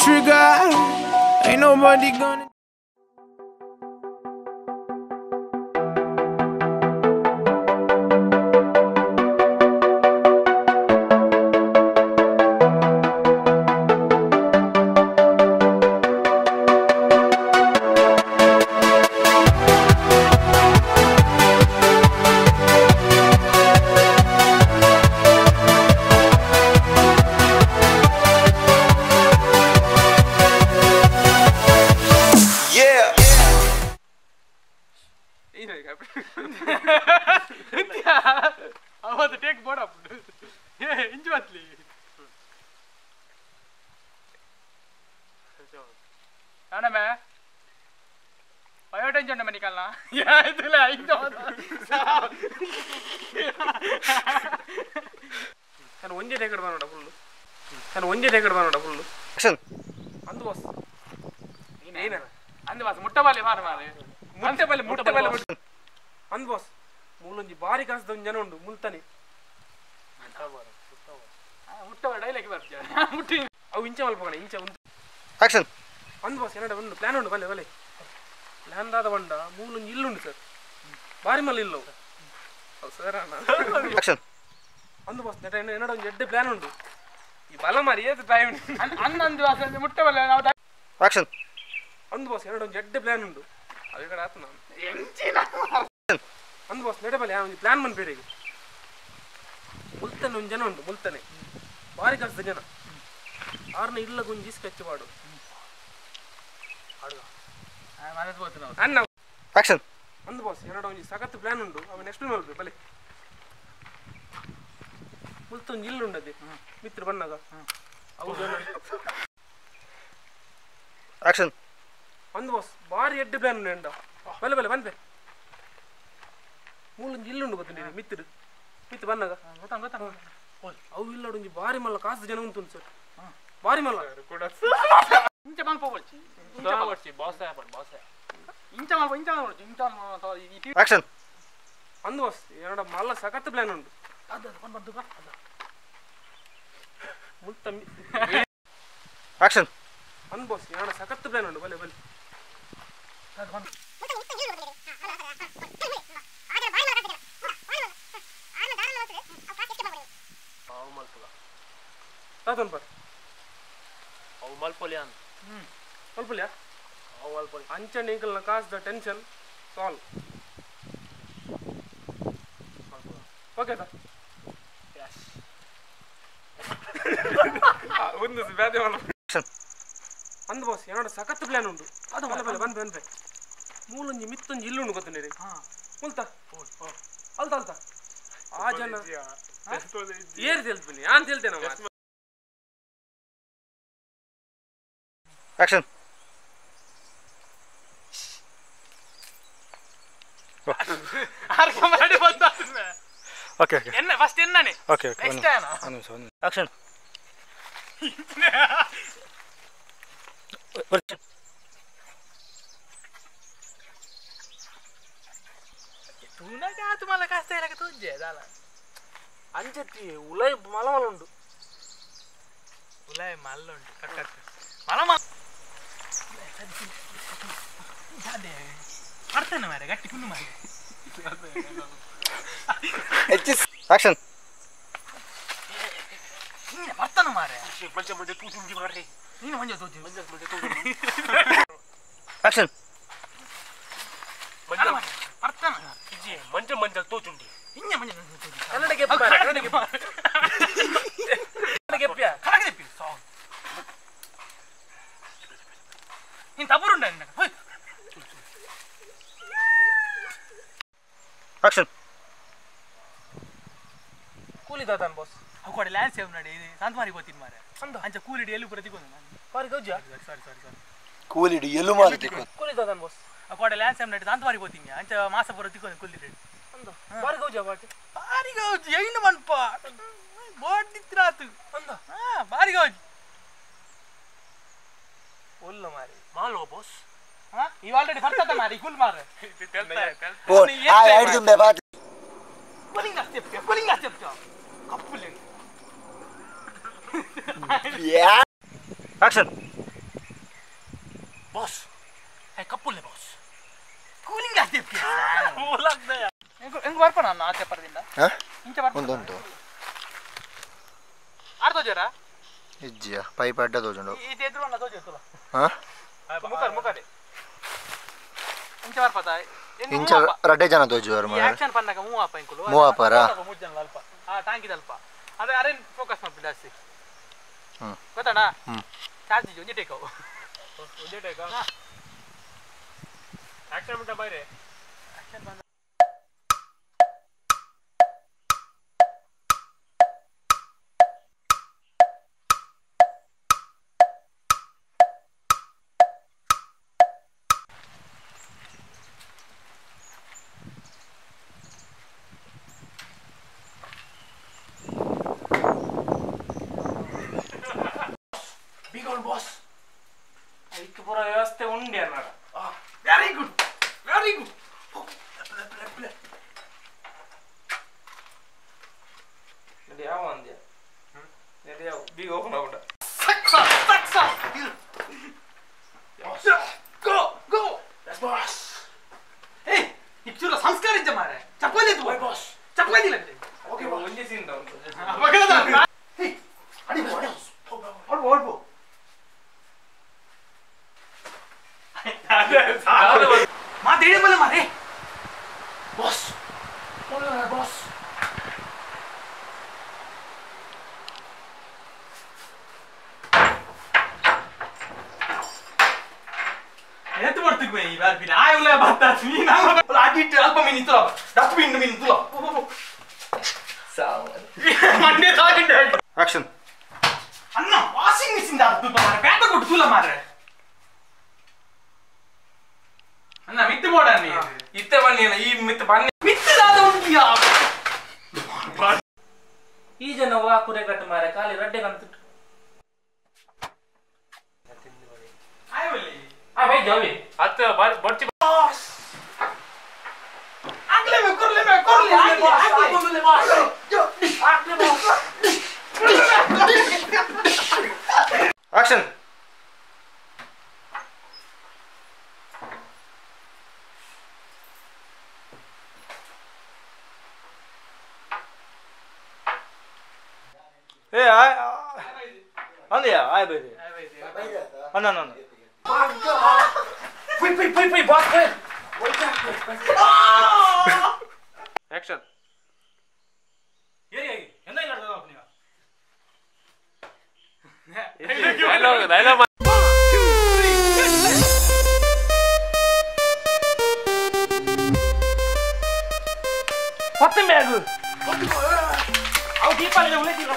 trigger. Ain't nobody gonna. Action. ಅಂದ್ boss ಏನಡ ಒಂದು plan ಉಂಡು ಬಲೆ ಬಲೆ ಪ್ಲಾನ್ ದಾದ ಬಂಡ ಮೂಲೊಂಜಿ ಇಲ್ಲುಂಡು ಸರ್ ಬಾರಿ ಮಲ್ಲ ಇಲ್ಲವು ಸರ್ ಅಣ್ಣ ಆಕ್ಷನ್ ಅಂದ್ ಬಾಸ್ ನೆಟ ಏನಡ ಒಂದು ಎಡ್ಡೆ ಪ್ಲಾನ್ ಉಂಡು ಈ ಬಲ ಮಾರಿ ಏತ್ ಟೈಮ್ ಅಂದ್ ಬಾಸ್ ಅಂದ್ ಮುಟ್ಟ ಬಲ್ಲ ನಾವು ಆಕ್ಷನ್ ಅಂದ್ ಬಾಸ್ ಏನಡ ಒಂದು ಎಡ್ಡೆ ಪ್ಲಾನ್ ಉಂಡು ಅವೆ ಕಡೆ ಆತು ನಾನು ಎಂಚಿನ ಅಂದ್ ಬಾಸ್ ನೆಟ ಬಲೆ ಒಂದು ಪ್ಲಾನ್ ಮನ್ಪೇರಿಗೆ ಮುಲ್ತನೆ ಒಂದು ಜನ ಉಂಡು ಮುಲ್ತನೆ ಬಾರಿ ಕಷ್ಟ ಜನ ಆರ್ನ ಇಲ್ಲ ಗುಂಜಿ ಸ್ಕೆಚ್ ಮಾಡು ಅಣ್ಣ ಆಕ್ಷನ್ ಅಂದ್ ಬಾಸ್ ಏನಡ ಒಂಜಿ ಸಖತ್ ಪ್ಲಾನ್ ಉಂಡು ಅವ ನೆಕ್ಸ್ಟ್ ಮಲ್ಪೆ ಬಲೆ ಮುಲ್ತೊಂಜಿ ಇಲ್ಲ ಉಂಡದೆ ಮಿತ್ರ ಬನ್ನಾಗ ಅವು ಜನ ಆಕ್ಷನ್ ಅಂದ್ ಬಾಸ್ ಬಾರಿ ಎಡ್ಡೆ ಪ್ಲಾನ್ ಉಂಡು ಎಂಡ ಬಲೆ ಬಲೆ ಬನ್ಪೆ ಮೂಲೊಂಜಿ ಇಲ್ಲುಂಡು ಗೊತ್ತುಂಡು ಮಿತ್ರ ಮಿತ್ರ ಬನ್ನಾಗ ಗೊತ್ತ ಗೊತ್ತ ಅವು ಇಲ್ಲಡೊಂಜಿ ಬಾರಿ ಮಲ್ಲ ಕಾಸು ಜನ ಉಂಟು ಸರ್ ಬಾರಿ ಮಲ್ಲ ಇಂಚ ಮಲ್ಪ ಬೋಳ್ಚಿ ಇಂಚ ಬೋಳ್ಚಿ ಬಾಸ್ ಆಪಡ್ ಬಾಸ್ ಇಂಚ ಮಲ್ಪ ಇಂಚ ಬೋಳ್ಚಿ ಇಂಚ ಮಲ್ಪ ಆಕ್ಷನ್ ಅಂದ್ ಬಾಸ್ ಏನಡ ಮಲ್ಲ ಸಖತ್ ಪ್ಲಾನ್ ಉಂಟು ಅದ ಅದ ಬಂದು ಬಾ ಮುಲ್ತ ಆಕ್ಷನ್ ಅಂದ್ ಬಾಸ್ ಏನಡ ಸಖತ್ ಪ್ಲಾನ್ ಉಂಟು ಬಲೆ ಬಲೆ ತಾತನ್ ಪರ್ ಅವು ಮಲ್ಪೊಲಿ ಅಂತ ಮಲ್ಪೊಲಿಯಾ ಅವು ಮಲ್ಪೊಲಿ ಅಂಚೆ ನಿಂಕಲ್ನ ಕಾಸ್ the tension solve okay sir yes ಒಂದು ಬ್ಯಾದೆ ಮಲ್ಲ ಅಂದ್ ಬಾಸ್ ಏನಡ ಸಖತ್ ಪ್ಲಾನ್ ಉಂಟು ಅದು ಬಲೆ ಬಲೆ ಬನ್ ಬನ್ ಮೂಲೊಂಜಿ ಮಿತ್ತೊಂಜಿ ಇಲ್ಲುಂಡು ಗೊತ್ತುಂಡಿರಿ ಮುಲ್ತ ಅಲ್ತ ಅಲ್ತ ಆ ಜನ ಏರ್ ತೆಲ್ಪಿನಿ ಆನ್ ತೆಲ್ತೇನೆ ಆಕ್ಷನ್ ಆರ್ಕ ಮಾಡಿ ಬಂದಾದ್ರೆ ಓಕೆ ಓಕೆ ಎನ್ನ ಫಸ್ಟ್ ಎನ್ನನೆ ಓಕೆ ಓಕೆ ನೆಕ್ಸ್ಟ್ ಏನ ಒಂದು ನಿಮಿಷ ಒಂದು ಆಕ್ಷನ್ ತೂನಗ ಆತು ಮಲ್ಲ ಕಾಸ್ತ ಇರಕ ತೂಜೆ ದಾಲ ಅಂಚತಿ ಉಲೈ ಮಲ ಮಲ ಉಂಡು ಉಲೈ ಮಲ್ಲ ಉಂಡು ಕಟ್ ಕಟ್ ಮಲ ಮಲ ಅದೇ ಅರ್ಥನ ಮಾರೆ ಗಟ್ಟಿ ಕುಲ್ಲು ಮಾರೆ ಆಕ್ಷನ್ ನೀನು ಬರ್ತನ ಮಾರೆ ಮಂಜ ಮಂಜ ತೂಜುಂಡಿ ಮಾರೆ ನೀನು ಮಂಜ ತೂಜು ಮಂಜ ಮಂಜ ತೂಜುಂಡಿ ಆಕ್ಷನ್ ಮಂಜ ಬರ್ತನ ಇಜಿ ಮಂಜ ಮಂಜ ತೂಜುಂಡಿ ಇಂಜ ಮಂಜ ತೂಜುಂಡಿ ಕನ್ನಡಕ್ಕೆ ಕನ್ನಡಕ್ಕೆ ಕನ್ನಡಕ್ಕೆ ಕನ್ನಡಕ್ಕೆ ಸಾಂಗ್ ನೀನು ತಬುರುಂಡ ನಿನ್ನ ಹೋಯ್ ಆಕ್ಷನ್ ಕೂಲಿ ದಾದಾನ್ ಬಾಸ್ ಅವು ಲ್ಯಾಂಡ್ ಸೇವ್ ನಡಿ ಶಾಂತಮಾರಿ ಗೊತ್ತಿನ ಮಾರೆ ಅಂದ ಅಂಚ ಕೂಲಿಡಿ ಎಲ್ಲೂ ಪ್ರತಿಕೊಂದು ಬಾರಿ ಗೌಜ ಸಾರಿ ಸಾರಿ ಸಾರಿ ಕೂಲಿಡಿ ಎಲ್ಲೂ ಮಾರಿ ಕೂಲಿ ದಾದಾನ್ ಬಾಸ್ ಅವು ಲ್ಯಾಂಡ್ ಸೇವ್ ನಡಿ ಶಾಂತಮಾರಿ ಗೊತ್ತಿನ ಅಂಚ ಮಾಸ ಪೂರ ತಿಕ್ಕೊಂಡು ಕೂಲಿಡಿ ಅಂದ ಬಾರಿ ಗೌಜ ಬಾಟಿ ಬಾರಿ ಗೌಜಿ ಏನು ಮನ್ಪ ಬೋಡಿತ್ರಾತು ಅಂದ ಹಾ ಬಾರಿ ಗೌಜಿ ಒಲ್ಲ ಮಾರಿ ಮಾಲೋ ಬಾಸ್ ಹಾ ಇವ ಆಲ್ರೆಡಿ ಬರ್ತದ ಮಾರಿ ಕೂಲ್ ಮಾರೆ ಬೋನ್ ಆ ಐದು ಮೆ ಬಾತ್ ಕೂಲಿಂಗ್ ಸ್ಟೆಪ್ ಕೂಲಿಂಗ್ ಸ್ಟೆಪ್ ಕಪ್ಪುಲೆ ಯಾ ಆಕ್ಷನ್ ಬಾಸ್ ಕಪ್ಪುಲ್ಲೆ ಬಾಸ್ ಕೂಲಿಂಗ್ ಆಸ್ತಿ ಹೆಂಗ್ ಬರ್ಪಣ ಅಣ್ಣ ಆಚೆ ಪರದಿಂದ ಇಂಚ ಬರ್ಪ ಒಂದೊಂದು ಆರ್ ತೋಜರ ಇಜ್ಜಿಯ ಪೈಪ್ ಅಡ್ಡ ತೋಜುಂಡು ಈ ಎದುರು ಅಣ್ಣ ತೋಜು ತುಲ ಹಾ ಮುಖರ್ ಮುಖರೆ ಇಂಚ ಬರ್ಪದ ಇಂಚ ರಡ್ಡೆ ಜನ ತೋಜುವರು ಈ ಆಕ್ಷನ್ ಪನ್ನಗ ಮೂವಪ್ಪ ಇಂಕುಲು ಮೂವಪ್ಪರ ಮೂರು ಜನ ಅಲ್ಪ ಆ ಟಾಂಕಿದ ಅಲ್ಪ ಅದೇ ಅರೇನ್ ಫೋಕಸ್ ಮಾಡ್ಬಿಡ ಜಾಸ್ತಿ ಗೊತ್ತಣ್ಣ ಚಾರ್ಜ್ ಒಂಜೆ ಟೇಕ್ ಒಂಜೆ ಟೇಕ್ ಆಕ್ಷನ್ ಬಿಟ್ಟ ಬೈರೆ ಆಕ್ಷನ್ ಬಂದ ಬಾಸ್ ಐಕ್ ಪೂರ ವ್ಯವಸ್ಥೆ ಉಂಡೆ ಅನ್ನ ವೆರಿ ಗುಡ್ ವೆರಿ ಗುಡ್ ನಡಿ ಯಾವ ಅಂದ್ಯ ನಡಿ ಯಾವ ಬೀಗ open ಆಗುಂಡ success success go go yes boss ಏ ಇಚ್ಚುರ ಸಂಸ್ಕಾರ ಇದ್ದ ಮಾರೆ ಚಪ್ಪಲಿ ಇತ್ತು ಬಾಸ್ ಚಪ್ಪಲಿ ಇಲ್ಲ ಓಕೆ ಒಂದೇ ಸೀನ್ ಡೌನ್ ಮಗದ ಏ ಅಡಿ ಅಡಿ ಅಡಿ ಮಾತೇಳಿ ಬಲ್ಲ ಮಾರೇ ಬಾಸ್ ಬಾಸ್ ಎತ್ತು ಬರ್ತಿದ್ವಿ ಈ ಬಾರ್ ಬಿನ ಆಯುಲ ಬತ್ತ ನೀ ನಮ್ಮ ಅಡಿಟ್ ಅಲ್ಪ ಮೀನ್ ಇತ್ತು ಡಸ್ಟ್ಬಿನ್ ಮೀನ್ ತುಲ ಸಾವ ಮಂಡೆ ಸಾಕಿಂಡೆ ಆಕ್ಷನ್ ಅಣ್ಣ ವಾಷಿಂಗ್ ಮಿಷಿನ್ ದಾದ ತುಲ ಮಾರೆ ಬ್ಯಾಟ ಕೊಟ್ಟು ತುಲ ಮಾರೆ ಅಣ್ಣ ಮಿತ್ತು ಬೋಡ ನೀ ಇತ್ತೆ ಬನ್ನಿ ಈ ಮಿತ್ತು ಬನ್ನಿ ಮಿತ್ತು ದಾದ ಉಂಟಿಯಾ ಈ ಜನ ವಾ ಕುರೆ ಕಟ್ಟು ಮಾರೆ ಖಾಲಿ ರಡ್ಡೆ ಕಂತಿಟ್ಟು ಆಯ್ವಲ್ಲಿ ಆ ಬೈ ಜಾವಿ ಅತ್ತ ಬರ್ಚಿ ಬಾಸ್ ಆಗ್ಲೇ ಮೇ ಕೊರ್ಲೆ ಮೇ ಕೊರ್ಲೆ ಆಗ್ಲೇ ಆಗ್ಲೇ ಬಾಸ್ ಆಗ್ಲೇ ಬಾಸ್ ಆಕ್ಷನ್ ಏ ಅಂದ್ಯಾ ಆಯ್ ಬೈದೆ ಅಣ್ಣ ಅಣ್ಣ ಪೈ ಪೈ ಪೈ ಪೈ ಬಾಸ್ ಪೈ ಆಕ್ಷನ್ ಏರಿ ಎಂದ ಇಲ್ಲ ನೀವು ಡೈಲಾಗ್ ಡೈಲಾಗ್ ಪತ್ತೆ ಬ್ಯಾಗ್ ಅವು ದೀಪಾವಳಿ ಉಳಿದಿಲ್ಲ.